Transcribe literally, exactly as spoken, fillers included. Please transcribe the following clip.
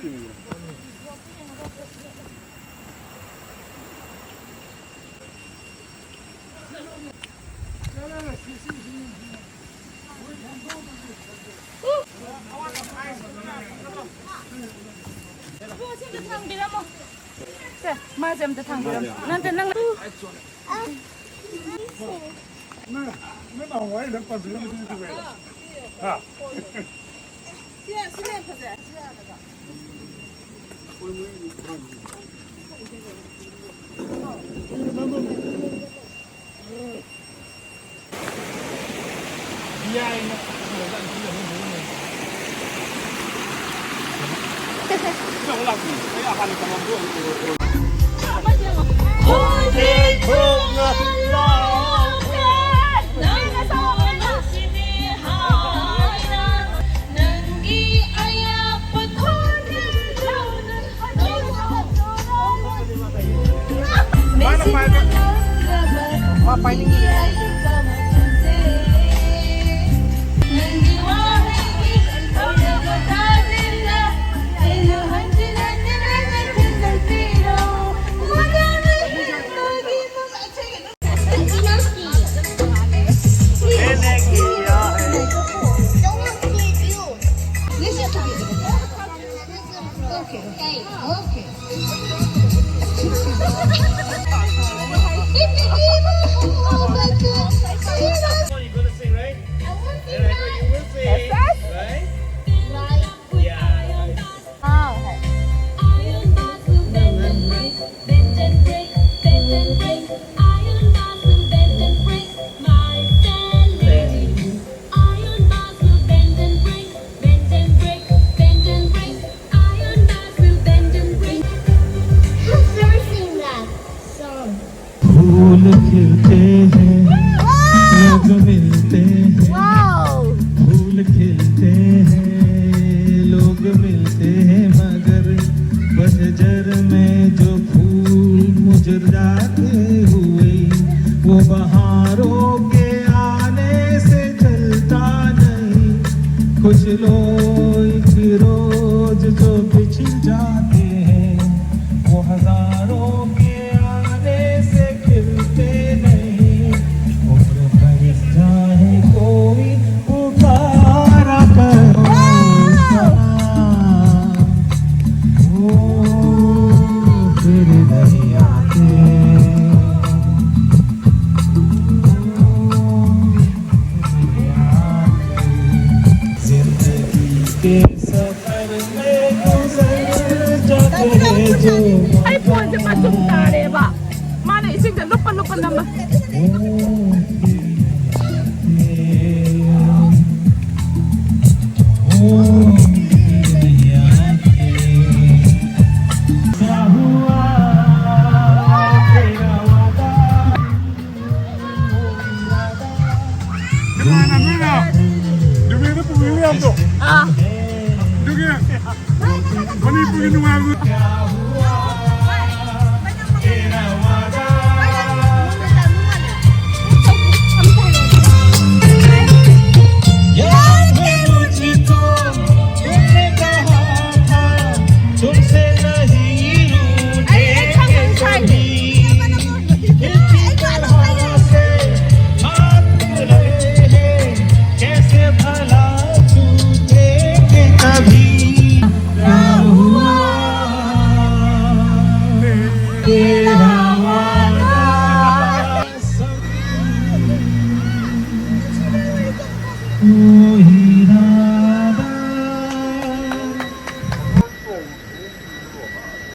ꯁꯦ, ꯃꯥꯁꯦ ꯑꯝꯇ ꯊꯥꯡꯕꯤꯔꯝꯃꯣ꯫ ꯅꯠꯇꯦ, ꯅꯪ ꯅꯪ ꯅꯍꯥꯟꯋꯥꯏ ꯅꯪ ꯄꯥꯝꯖꯔꯝꯕꯗꯨꯗꯤ ꯀꯩꯗꯧꯕ? ꯍꯥ? ꯁꯤ, ꯁꯤꯅ ꯍꯦꯟꯅ ꯐꯖꯩ꯫ I've never seen that song. फूल खिलते हैं, लोग मिलते हैं, फूल खिलते हैं, लोग मिलते हैं, मगर पतझड़ में जो फूल मुरझाते हुए, वो बहारों के आने से जलता नहीं। कुछ लोग एक रोज जो बिछड़ ꯑꯩ ꯐꯣꯟꯁꯦ ꯃꯆꯨꯝ ꯇꯥꯔꯦꯕ꯫ ꯃꯥꯅ ꯏꯁꯤꯡꯗ ꯂꯨꯞꯄ ꯂꯨꯞꯄ ꯅꯝꯃ꯫ ꯅꯨꯡꯉꯥꯏꯅ ꯅꯣꯏꯅ ꯅꯨꯃꯤꯠ ꯑꯃ ꯄꯨꯕꯤꯕ ꯃꯌꯥꯝꯗꯣ꯫ ꯑꯥ꯫ ꯑꯗꯨꯒꯤ ꯃꯅꯤꯄꯨꯔꯒꯤ ꯅꯨꯡꯉꯥꯏꯕ꯫